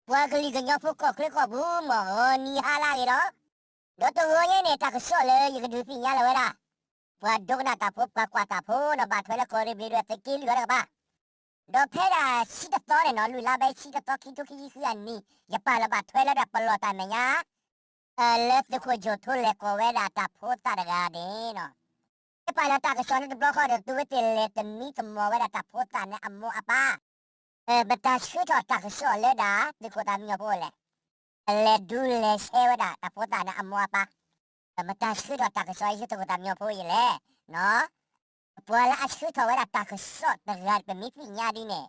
ပှၤကလုာ်ကညီဖိကီၢ်ချၢကီၢ်ပူၤ မ့ၢ်ဂီၤနံၤဟါလၢအဂ့ၤလီၤ. ဒီးတဂီၤညါန့ၣ် တၢ်ကစီၣ်လၢယကဒုးသ့ၣ်ညါလၢၤဝဲဒၣ် ပှၤဒိကနၣ်တၢ်ဖိ ပှၤကွၢ်တၢ်ဖိဒီး ဘၣ်ထွဲလၢကီၢ်ရ့ၣ်ဘျံၤဒိၣ်သုးက့လွံၢ်အီၤတကပၤ, ဒီးဖဲဒၣ်ဆံတသီန့ၣ်နီၤ လွံၢ်လါဘဲဆံတသီ ခံထိခံဆံဃုအနံၤ ယပာ်လီၤဘၣ်ထွဲလၢဒၣ်ပလီၢ်တၢ်မဲာ်ညါ လၢသုးခိၣ်ကၠိၣ်ထိလဲၤကိးဝဲဒၣ်တၢ်ဖိသၣ်တဂၤန့ၣ်နီၤ, ယပာ်လီၤတၢ်ကစီၣ်လၢတဘျီဃီဒီး သုဝဲသ့ၣ်လဲၤသမံသမိးဝဲဒၣ်တၢ်ဖိသၣ်န့ၣ်အမိၢ်အပၢ် မတၤဆှၢထီၣ်တၢ်ကစီၣ်လၢဒၣ် သုးခိၣ်သၣ်မံညီၤဖိလဲၣ်, လဲၤဒုးလဲၤဆဲးဝဲဒၣ်တၢ်ဖိသၣ်န့ၣ်အမိၢ်အပၢ်, မတၤဆှၢထီၣ်တၢ်ကစီၣ်အံၤ သုးခိၣ်သၣ်မံညီၤဖိအံၤလဲၣ်, ပှၤလၢအဆှၢထီၣ်ဝဲဒၣ်တၢ်ကစီၣ်တဂၤ ပမ့ၢ်သ့ၣ်ညါဒ်န့ၣ်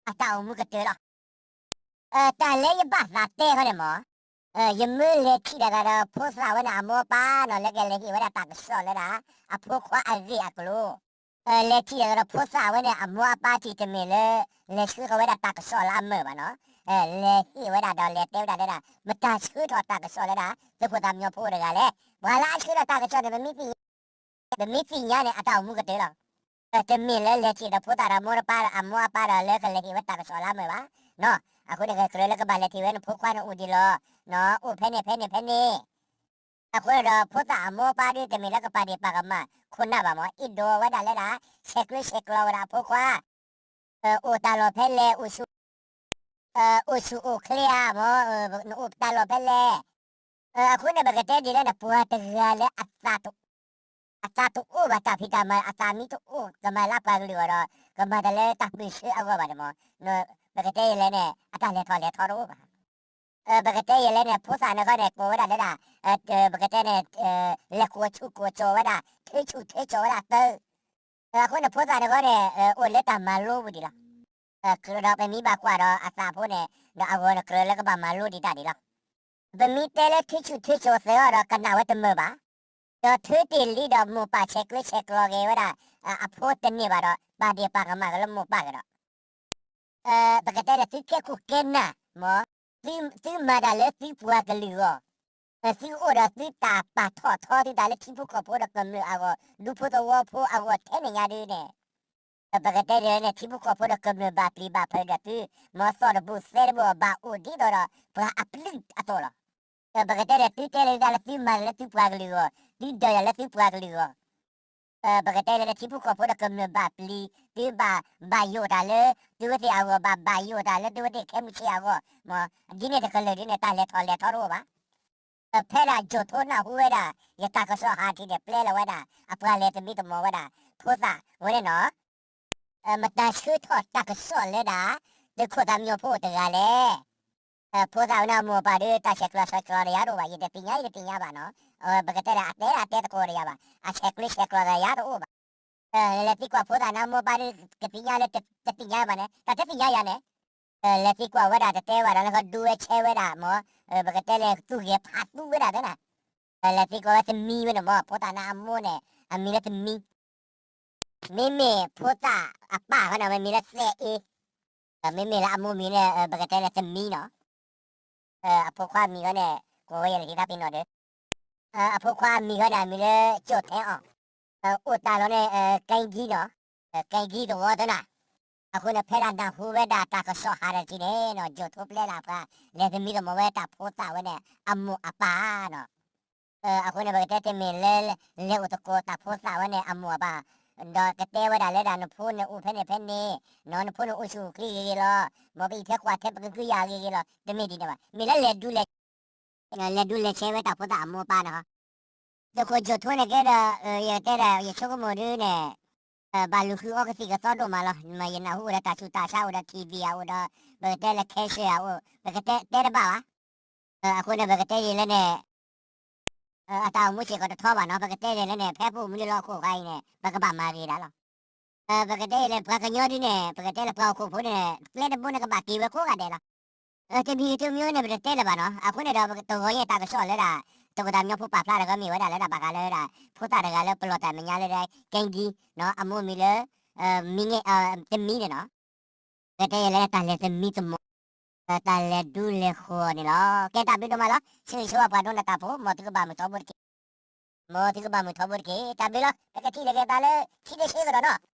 အတၢ်အိၣ်မူကတၢၢ်လီၤ. တၢ်လၢယဘၣ်သးတဲခီန့ၣ်မ့ၢ် ယမ့ၢ်လဲၤထံၣ်တၢ်ဂၤဒီးဖိသၣ်ဝဲန့ၣ်အမိၢ်အပၢ်နီၤ လၢကလဲၤဟ့ၣ်ဝဲဒၣ်တၢ်ကစီၣ်လၢဒၣ် အဖိခွါအဂ့ၢ်အကျိၤ, လဲၤထံၣ်တၢ်ဂၤဒီးဖိသၣ်ဝဲန့ၣ် အမိၢ်အပၢ်ထံၣ်တမ့ၢ်လၢ လဲၤဆှၢဃီၤဝဲဒၣ်တၢ်ကစီၣ်လၢအမုာ်ဘၣ်နီၤ, လဲၤဟ့ၣ်ဝဲဒၣ်ဒီးလဲၤတဲဝဲဒၣ်လၢဒၣ် မတၤဆှၢထီၣ်တၢ်ကစီၣ်လၢဒၣ် သုးခိၣ်သၣ်မံညီၤဖိတဂၤလဲၣ်, ပှၤလၢအဆှၢထီၣ်တၢ်ကစီၣ်န့ၣ် ပမ့ၢ်သ့ၣ်ညါန့ၣ် အတၢ်အိၣ်မူကတၢၢ်လီၤ. တမ့ၢ်လၢလဲၤထံၣ်ဒီးဖိသၣ်ဒီးမိၢ်တပၢ်ဒီးအမိၢ်အပၢ်ဒီးလၢကလဲၤဟ့ၣ်ဝဲတၢ်ကစီၣ်လၢအမုာ်ဘၣ်, အဃိန့ၣ် ကြၢးလၢကဘၣ်လဲၤထံၣ်ဝဲနဖိခွါန့ၣ်အိၣ်ဒံးလီၤ, အိၣ်ဖဲန့ၣ်ဖဲန့ၣ်ဖဲန့ၣ်, အဃိန့ၣ်ဒီးဖိသၣ်အမိၢ်အပၢ်ဒ်တမ့ၢ်လၢကပာ်ဒ့ၣ်ပာ်ကမၣ်ခိၣ်နၢ်ဘၣ်မ့ၢ် အဲၣ်ဒိးဝဲဒၣ်လၢဒၣ် ဆဲးကျၢဆဲးကျိးဝဲဒၣ်အဖိခွါ အိၣ်တၢ်လီၢ်ဖဲလဲၣ်, အိၣ်ဆူၣ်အိၣ်ချ့ဧါမ့ၢ်, နအိၣ်တၢ်လီၢ်ဖဲလဲၣ်, အဃိန့ၣ် ပကတဲဒ်လဲၣ်န့ၣ် ပှၤတဂၤလၢ အသးတအိၣ်ဘၣ်တၢ်ဖံးတၢ်မၤ အသးမံတအိၣ်ကမၤလၢပှၤကလုာ်အဂီၢ်ဒီး ကမၤတၢ်လၢတၢ်ပၢၢ်ဆၢအဂီၢ်ဘၣ်န့ၣ်မ့ၢ်, ပကတဲဒ်လဲၣ်န့ၣ် အတၢ်လဲၤထီၣ်လဲၤထီတအိၣ်ဘၣ်. ပကတဲဒ်လဲၣ်န့ၣ် ဖိသၣ်န့ၣ်ဃီန့ၣ် ကိးဝဲဒၣ်လၢဒၣ် ပကတဲန့ၣ် လဲၤကိးဆူၣ်ကိးကၠီၤဝဲဒၣ် ထုးဆူၣ်ထုးကၠီၤဝဲဒၣ်သၢ အဃိန့ၣ် ဖိသၣ်န့ၣ်ဃီန့ၣ် အိၣ်လၢတၢ်မၤလိပူၤဒံးလီၤ. ဒီးပမ့ၢ်ဘၣ်ကွၢ်ဒီးအသးဖိန့ၣ် ဒီးအဂီၢ်န့ၣ်ကြၢးလၢကဘၣ်မၤလိဒံးတၢ်ဒံးလီၤ. ပမ့ၢ်တဲလၢထုးဆူၣ်ထုးကၠီၤသၢအီၤဒီးကနၣ်ဝဲတမုာ်ဘၣ်. ဒီးထုးတ့ၢ်လံဒီးမိၢ်ပၢ်ဆဲးကျၢဆဲးကျိးက့ၤဝဲဒၣ် အဖိတန့ၢ်ဘၣ်ဒီး ပာ်ဒ့ၣ်ပာ်ကမၣ်က့ၤလၢမိၢ်ပၢ်ကဒီး ပကတဲဒီးသုကဲခိၣ်ကဲနၢ်မ့ၢ်, သုမၤတၢ်လၢသုပှၤကလုာ်အဂီၢ်, သုအိၣ်ဒီးသုတၢ်ပာ်ထီၣ်ထီသုသးလၢထံဖိကီၢ်ဖိဒီးကမျၢၢ်အဂီၢ် ဒူဖိသဝီဖိအဂီၢ်ထဲန့ၣ်ညါဒ်န့ၣ်, ပကတဲဒ်န့ၣ် ထံဖိကီၢ်ဖိဒီးကမျၢၢ်ဘၣ်ပျံၤဘၣ်ဖုးဒီးသု, မ့ၢ်သီၣ်တဘိသဲတဘိဘၣ်အိၣ်ဒ်သိးဒီးပှၤအပျုၢ်အသိးလီၤ. ပကတဲဒီးသုတဲလၢသုမၤတၢ်လၢသုပှၤကလုာ်အဂီၢ်, သုဒၢးယၤလၢသုပှၤကလုာ်အဂီၢ် ပကတဲလၢထံဖိကီၢ်ဖိဒီးကမျၢၢ်ဘၣ်ပျံၤ, သုဘၣ်ဘၣ်ယိၣ်တၢ်လၢ သုဝဲသ့ၣ်အဂီၢ် ဘၣ်ဘၣ်ယိၣ်တၢ်လၢသုဝဲသ့ၣ်ခဲမုၢ်ဆ့ၣ်အဂီၢ်မ့ၢ်, ဒ်န့ၣ်တကလုာ်ဒ်န့ၣ် တၢ်လဲၤထီၣ်လဲၤထီတအိၣ်ဘၣ်. ဖဲဒၣ် ကၠိၣ်ထိ နၢ်ဟူဝဲဒၣ် ယတၢ်ကစီၣ်ဟးထံၣ်န့ၣ် ပျဲလီၤဝဲဒၣ် အပှၤလဲၤသမံသမိးဝဲဒၣ် ဖိသၣ်ဝဲန့ၣ်နီၤ မတၤဆှၢထီၣ်တၢ်ကစီၣ်လၢဒၣ် သုးခိၣ်သၣ်မံညီၤဖိတဂၤလဲၣ်. ဖိသၣ်ဝဲန့ၣ်အမိၢ်အပၢ်ဒီး တၢ်ဆဲးကျိးဆဲးကျိးဒီးယၤတအိၣ်ဘၣ်, ယတသ့ၣ်ညါ ယတသ့ၣ်ညါဘၣ်နီၤ. ပကတဲဒၣ်အတဲဒၣ်တဲသကိးဒီးယၤဘၣ်, အဆဲးကျိးဆဲးကျိးဒီးယၤတအိၣ်ဘၣ်. လဲၤသံကွၢ်ဖိသၣ်န့ၣ်အမိၢ်အပၢ်ဒီး ကသ့ၣ်ညါလၢတသ့ၣ်ညါဘၣ်န့ၣ် တၢ်တသ့ၣ်ညါယၤန့ၣ် လဲၤသံကွၢ်ဝဲဒၣ်တတဲဘၣ်ဒီးလၢခီဒူဝဲဆဲဝဲဒၣ်မ့ၢ်, ပကတဲလဲၤသူၣ်ဂဲၤဖးသူဝဲဒၣ်သ့နၤ, လဲၤသံကွၢ်ဝဲသမံဝဲန့ၣ်မ့ၢ် ဖိသၣ်န့ၣ်အမိၢ်န့ၣ် အမံၤလၢသမံ, မ့မ့ၢ်ဖိသၣ်အပၢ်ဃီန့ၣ် မ့မံၤလၢသဲအ့, မ့မ့ၢ်လၢအမိၢ်မံၤန့ၣ် ပကတဲလၢသမံနီၤ. အဖိခွါမံၤဃီန့ၣ် ကိးဝဲယၤလၢဟံၣ်တၢ်ပ့ၤနီၣ်ဒီး အဖိခွါမံၤဃီန့ၣ် အမံၤလၢကၠိၣ်ထဲအီၤ, အိၣ်တၢ်လီၢ်န့ၣ် ကဲကံနီၤ, ကဲကံသဝီသ့နၤ. အဃိန့ၣ် ဖဲဒၣ်နၢ်ဟူဝဲဒၣ်တၢ်ကစီၣ်ဟးထီၣ်တထံၣ်န့ၣ်နီၤ ကၠိၣ်ထိပျဲလၢအပှၤ လဲၤသမံသမိးဝဲတၢ်ဖိသၣ်ဝဲန့ၣ် အမိၢ်အပၢ်နီၤ. အဃိန့ၣ် ပကတဲတမ့ၢ်လၢ လဲၤအိၣ်သကိးတၢ်ဖိသၣ်ဝဲန့ၣ် အမိၢ်အပၢ်, ဒီးကတဲဝဲဒၣ်လၢဒၣ်နဖိန့ၣ်အိၣ်ဖဲန့ၣ်ဖဲန့ၣ်, နဖိန့ၣ်အိၣ်ဆူၣ်အိၣ်ချ့ဂ့ၤဂ့ၤလီၤ, မ်ပအံးထွဲကွၢ်ထွဲပကဟုကယာ်ဂ့ၤဂ့ၤလီၤ တမ့ၢ်ဒ်န့ၣ်ဘၣ်. မ့ၢ်လၢလဲၤဒုးလဲၤ လဲၤဒုးလဲၤဆဲးဝဲတၢ်ဖိသၣ်အမိၢ်အပၢ်န့ၣ်ဟီ. သုးခိၣ်ကၠိၣ်ထိန့ၣ်ကဲဒီး ယကတဲဒီး ယဆိကမိၣ်ဒ်န့ၣ် ဘၣ်လူၤဃုအီကသံၣ်ကသီဒိၣ်မးလီၤ. ယနၢ်ဟူအိၣ်ဒီးတၢ်ဆူးတၢ်ဆါအိၣ်ဒီး ထံၣ်ဘံၣ်အအိၣ်ဒီး ပကတဲလၢ cancer အအိၣ် ပကတဲတဲတဘၣ်ဘၣ်. အဃိန့ၣ် ပကတဲယံာ်လၢန့ၣ် အတၢ်အိၣ်မူစ့ၢ်ကီးတထီဘၣ်နီၤ. ပကတဲယံာ်လၢန့ၣ် ဖဲပအိၣ်မူလၢလီၢ်အခိၣ်ဃါအံၤန့ၣ် ပကဘၣ်မၤဂ့ၤဒၣ်လီၤ. ပကတဲယံာ်လၢပှၤကညီဒ်န့ၣ် ပကတဲလၢပှၤဟီၣ်ခိၣ်ဖိန့ၣ် ကျဲတဘိန့ၣ်ကဘၣ်က့ၤဝဲကိးဂၤဒဲးလီၤ. တမံၤတမံၤန့ၣ် ပတတဲလၢၤဘၣ်နီၤ. အဃိန့ၣ်ဒီး တဂီၤညါတၢ်ကစီၣ်လၢဒၣ် သုးခိၣ်သၣ်မံညီၤဖိပာ်ဖျါတခီမ့ၢ်ဝဲဒၣ်လၢဒၣ်ဘၣ်ဃးလၢဒၣ် ဖိသၣ်တဂၤလၢပလီၢ်တၢ်မဲာ်ညါလၢဒၣ် ကဲကံနီၤ အမိၢ်မံၤလၢ မံၤ တမံၤန့ၣ်နီၤ. ပကတဲယံာ်လၢတၢ်လဲၤသမံသမိး တၢ်လဲၤဒုးလဲၤဃီၤန့ၣ်လီၤ. ကဲတၢ်ဘျုးဒိၣ်မးလီၤ. ဆၢဂ့ၤဆၢဝါပှၤဒိကနၣ်တၢ်ဖိ မ်သုကဘၣ်မုာ်ထီဘိတက့ၢ်. မ်သုကဘၣ်မုာ်ထီဘိတက့ၢ်. တၢ်ဘျုးလီၤ. ပကထံၣ်လိာ်က့ၤသးလၢ ခံတဆံကဒီးနီၤ.